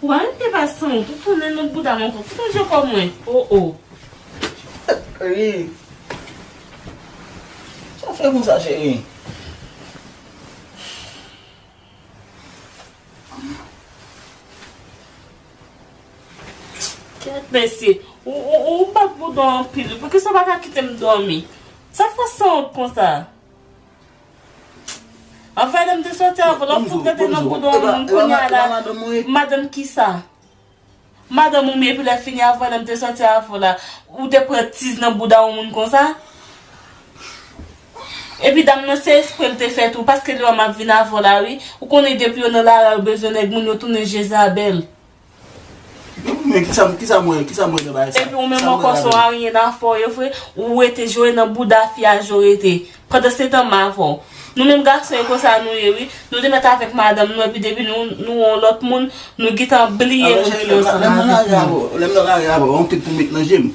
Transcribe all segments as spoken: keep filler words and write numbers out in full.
Ou pa menm te pa sanwont, ou tounen nan bouda m ankò. Fout yon je kò mwen. O, o. Cheri. Sa fè konsa, cheri? Kèt, mesye. Ou, ou, ou bat bouda w anpil. Poukisa w pa ka kite m dòmi? Sa fè w sanwont konsa? Anfen, lè m te sòti avè w la, w fout rete nan bouda w moun kounye a la. Madanm kisa? Madanm ou m ye, epi lè fini avè w, lè m te sòti avè w la, ou te pran tiz nan bouda yon moun konsa? Epi dam nan se espre l te fè tou, paske li wè m ap vin avè w la, wi. Ou konnen depi yo nan lari a, yo bezwen nèg moun, yo tounen Jezabèl. Men kisa, kisa mwen, kisa mwen nan bagay sa? Epi ou menm ankò, se yon aryen nan afè w yo vre, ou rete jwe nan bouda fi a, jwe rete. Pandan se tan m avè w. Nou menm gason e konsa nou ye wi. Nou te mèt avèk madanm nou epi depi nou, nou wè yon lòt moun, nou gentan bliye nou ki ansanm avèk nou. Lè m nan lari avè w, yon tèt pou met nan je m.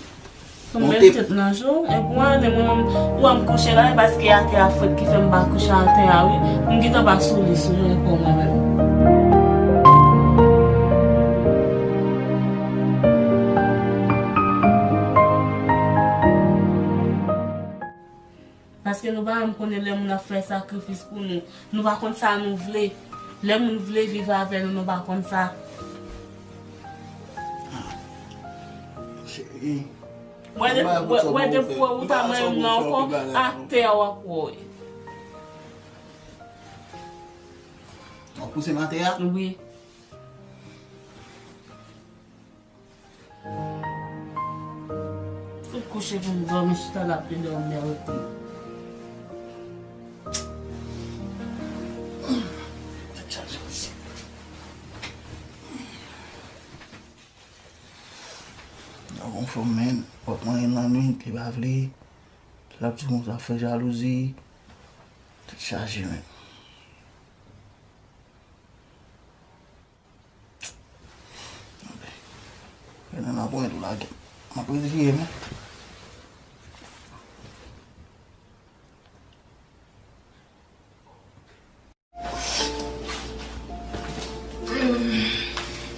Pou met tèt nan je w, epi w ale mwen menm, ou wè m kouche la, e paske atè a frèt ki fè m pa kouche atè a wi. M gentan pa sou li sou mwen ankò mwen menm. Paske nou pa janm konnen lè moun ap fè sakrifis pou nou. Nou pa konn sa nou vle. Lè moun vle viv avè nou, nou pa konn sa. Cheri. Wè depi wè depi wè ou ta manyen m nan ankò, atè a w ap wè. W ap pouse m atè a? Wi. Fout kouche pou m dòmi, chita la ap plede yon merde. Tèt chaje mesye. Nan yon fòm, men, w ap manyen nan nwit, li pa vle. L ap di konsa, fè jalouzi. Tèt chaje, men. Rene nan pwen tou lage. M ap reziye m.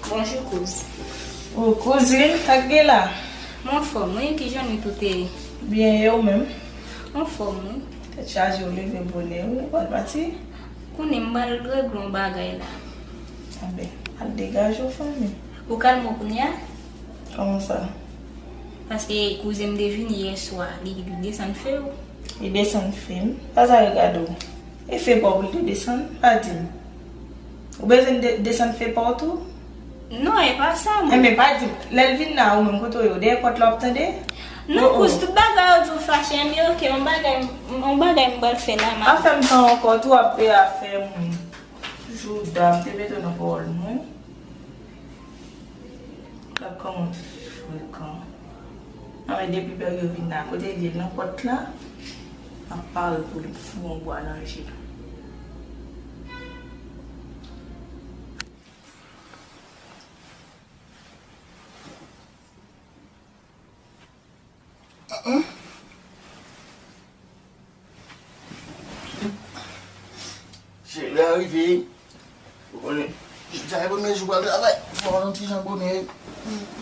Bonjou kouz. O kouzin, sa k gen la? Mwen anfòm wi, kijan nwit ou te ye? Byen, e ou menm? Anfòm wi. Tèt chaje, ou leve bonè wi, ou al pati? Kounye a m pral regle yon bagay la. Anben, al degaje w fanmi. Ou kalme w kounye a? Kòman sa? Paske kouzen m te vini yè swa, li, li desann fe w. Li desann fe m? Sa sa regade w? E fe pa w pou l te desann? Pa di m. Ou bezwen de-, desann fe pa w tou? Non, e pa sa, mwen. Enben, pa di m. Lè l vin la, ou menm kote w ye, w dèyè pòt la w ap tande? Non, kouz, tout bagay yo di w fache, enben, oke, yon bagay, yon bagay m pral fè la, m ap. Pa fè m tan ankò tou, w ap peye afè moun. Jouda, m te mete w nan pawòl mwen. Gad kòman w frekan. Anben, depi bèg yo vin la, kote l ye? Nan pòt la. M ap pare pou l foure yon bwa nan je l. Cheri a rive. Ou konnen, jodi a se premye jou pral travay. Fò w yon ti jan bonè.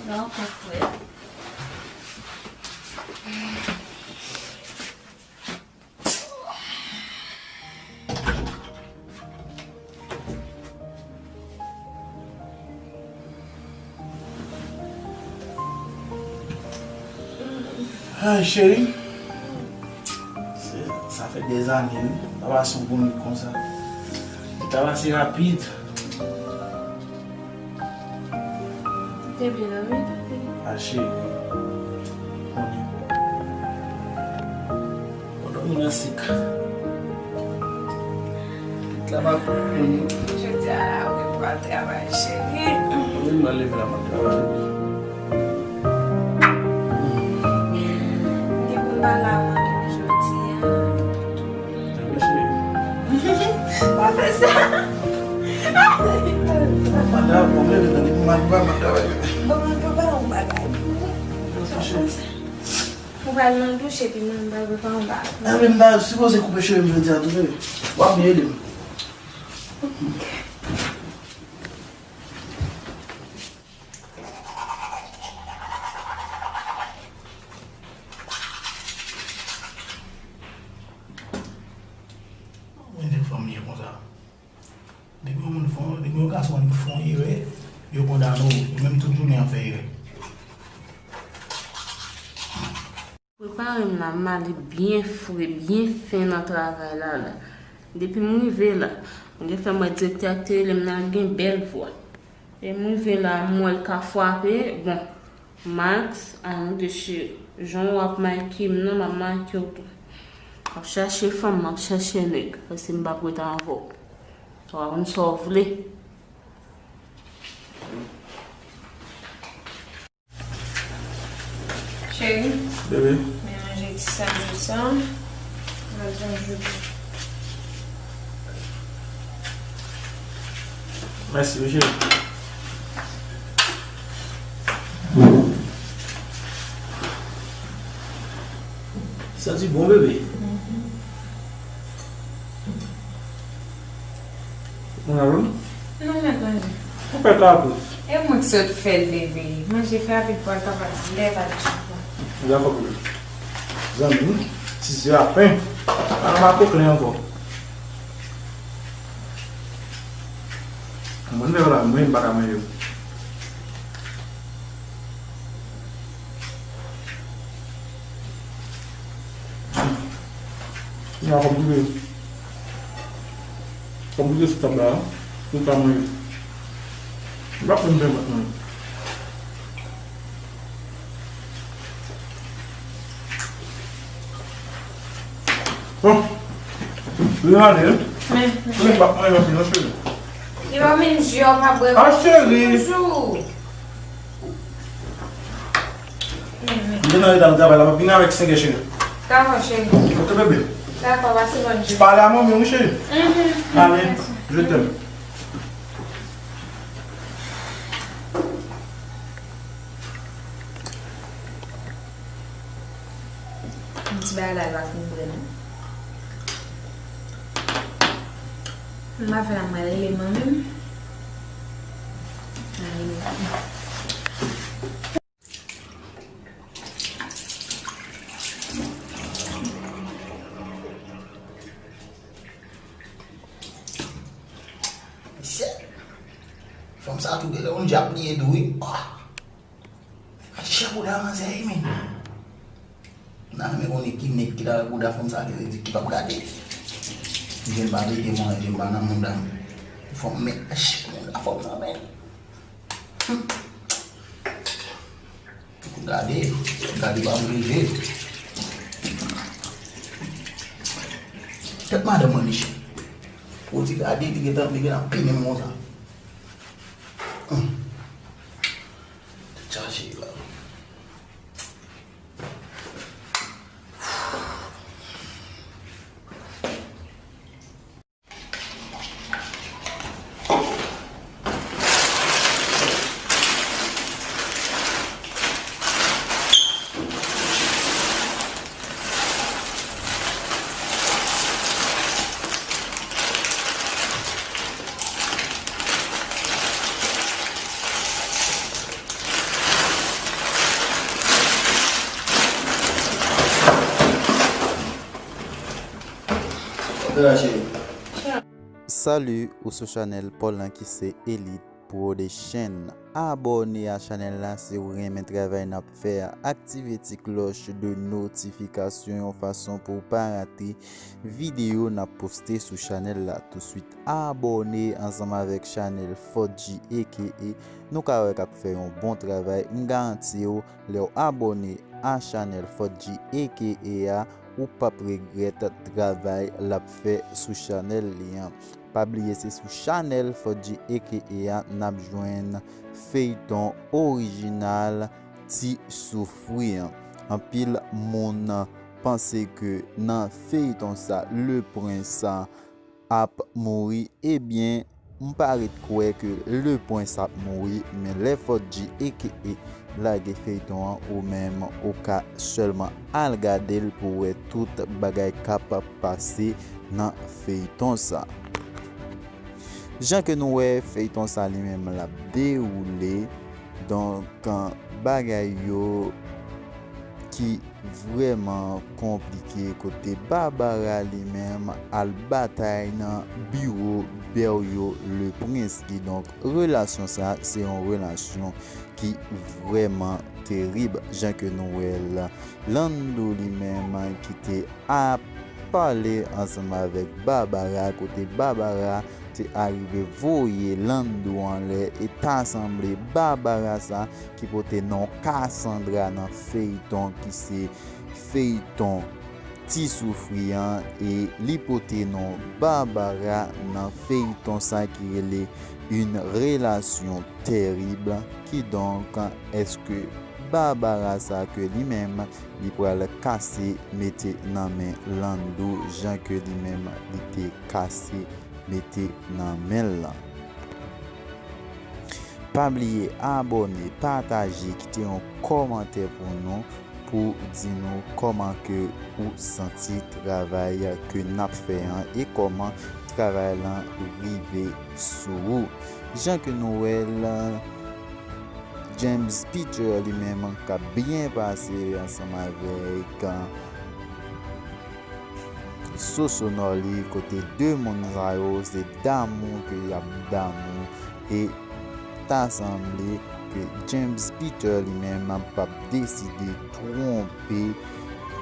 Dakò, frè. Ay, cheri. Se, sa fè dèzane, wi. Pa pase yon bon nwit konsa. Li ta pase rapid. Te byen dòmi, tande. A, cheri. Konnen. Ou dòmi nan sik. Tout la pa pou nou. Jodi a la, ou gen pou al travay, cheri. Ou gen mal leve la, m ap travay, wi. M gen pou m pale avè w jodi a, epi tou. Tanpri, cheri. Pa fè sa. Madam, bon, men, men, men, madam, madam. Bon, mwen pa yon bagay. Ou pral nan douch epi mwen, mwen pa yon bagay. A, men, m ta sipoze koupe cheve m jodi a tou, men. W ap vin ede m. Yo kondane w, ou menm tout jounen an fè erè. Prepare m la, m ale byen fre, byen fen nan travay la, la. Depi m rive la, Bondye fè m wè direktè a te rele m nan, l gen bèl vwa. E m rive la, m wè l ka frape, bon, Max, a nou de cheri. Jan w ap make m nan, m ap make w tou. M ap chache fanm, m ap chache nèg, paske m p ap ret avè w. Sa w ap konn sa w vle. Cheri, bebe, men manje ti sanjou sa. Manje sanjou. Mèsi, wi, cheri. Santi bon, bebe. Ou nan rou? Non, mèt manje. Ou pèt la tou. E mwen ki sot fè l, bebe. Manje fè rapid pou al papa di lè pa di sou pwa. Dakò, bebe. Zanmi, ti zye a pen. Pa nan makoklen ankò. Mwen menm la, mwen m pa ka manje. Nan kòm ki vle. Kòm ki vle sou tab la, pou ta manje. M pa konn pen manje. Bon. Li ale. Men, men. Li pa manje anpil non, cheri. Li pa menm jwe, pa bwè. Ah, cheri. Toujou. Men, men. M te nan eta nan travay la, m ap vin avèk senkè, cheri. Dakò, cheri. Ok, bebe. Dakò, pase bòn jounen. Pale a manmi, wi, cheri. Mhm. Ale, mèsi. Je t'aime. Yon ti bagay la, l pa fin prè non. M pa fè la, m pral rele manmi m. M pral rele manmi m. Mesye, fanm sa tou genlè yon djab li ye tou wi. Ah! Acha bouda manzè wi men. Nan men konnen ki nèg ki ta wè bouda fanm sa ki di ki p ap gade. Jen pa mete mwen, jen pa nan mouda m. Fanm men, acha bouda fanm nan men. Gade, gade pa oblije. Tèt madanm mwen, Michel. Ou di gade, li gentan, li gentan pini m konsa. Hum. Tèt chaje la. Salut, ou sou chanèl Paul lan ki se Elite Production. Abòne a chanèl la si w renmen travay n ap fè a. Aktive ti klòch de notifikasyon yon fason pou w pa rate videyo n ap poste sou chanèl la touswit. Abòne ansanm avèk chanèl Fodji A K A. Nou ka wè k ap fè yon bon travay. M garanti w, lè w abòne a chanèl Fodji A K A a, ou p ap regrèt travay l ap fè sou chanèl li an. Pa bliye se sou chanèl Fodji A K A a n ap jwenn feyton orijinal Ti Soufri an. Anpil moun panse ke nan feyton sa, Le Prince ap mouri. Ebyen, m pa ret kwè ke Le Prince ap mouri, men lè Fodji A K A lage feyton an, ou menm, ou ka sèlman al gade l pou w wè tout bagay k ap pase nan feyton sa. Jan ke nou wè, feyton sa li menm l ap dewoule, donk, bagay yo ki vrèman konplike kote Barbara li menm al batay nan biwo Berrio le Prince. Kidonk, relasyon sa, se yon relasyon ki vrèman terib, jan ke nou wè l. Lando li menm ki te ap pale ansanm avèk Barbara, kote Barbara te arive voye Lando anlè, e ta sanble Barbara sa ki pote non Cassandra nan feyton ki se feyton Ti Soufri an, e li pote non Barbara nan feyton sa ki rele Une relation terrible. Kidonk, èske Barbara sa ke li menm li pral kase mete nan men Lando, jan ke li menm li te kase mete nan men l lan? Pa bliye abòne, pataje, kite yon kòmantè pou nou, pou di nou kòman ke ou santi travay ke n ap fè an e kòman travay lan rive sou ou. Jan ke nou wè l, James Peter li menm k ap byen pase ansanm avèk Soso Norley, kote de moun sa yo se damou ke y ap damou, e ta sanble ke James Peter li menm p ap deside twonpe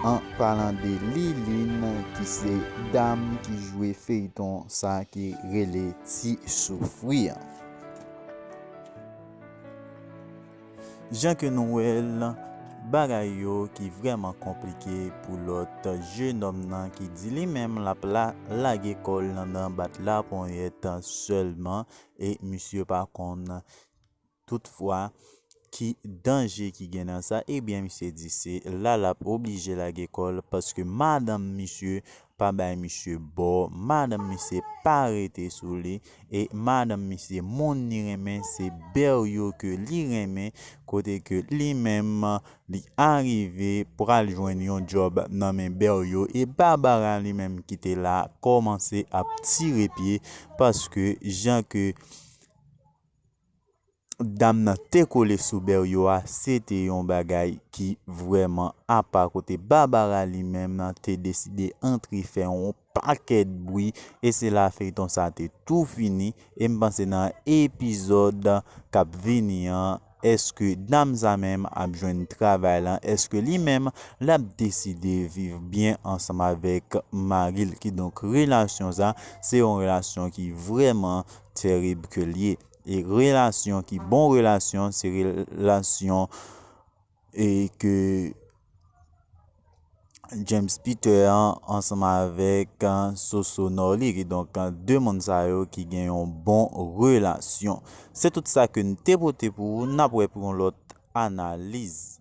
an palan de Liline ki se dam ki jwe feyton sa ki rele Ti Soufri an. Jan ke nou wè l, bagay yo ki vrèman konplike pou lòt jennonm nan ki di li menm l ap la, lage kò l nan bat laponyèt sèlman, e misye pa konn toutfwa ki danje ki gen nan sa, ebyen misye di se la l ap oblije lage kò l paske madanm misye pa bay misye bò, madanm misye pa rete sou li, e madanm misye, moun li renmen se Berrio ke li renmen, kote ke li menm li arive pral jwenn yon djòb nan men Berrio, e Barbara li menm ki te la kòmanse ap tire pye, paske jan ke dam nan te kole sou Berrio a, se te yon bagay ki vrèman apa, kote Barbara li menm te deside antre fè yon pakèt bri, e se la feyton sa te tou fini, e m panse nan epizòd k ap vini an, èske dam sa menm ap jwenn travay lan, èske li menm l ap deside viv byen ansanm avèk mari l? Kidonk, relasyon sa, se yon relasyon ki vrèman terib ke l ye. E relasyon ki bon relasyon, se relasyon e ke James Peter an ansanm avèk Soso Norley, kidonk de moun sa yo ki gen yon bon relasyon. Se tout sa ke n te pote pou ou, n ap wè pou yon lòt analiz.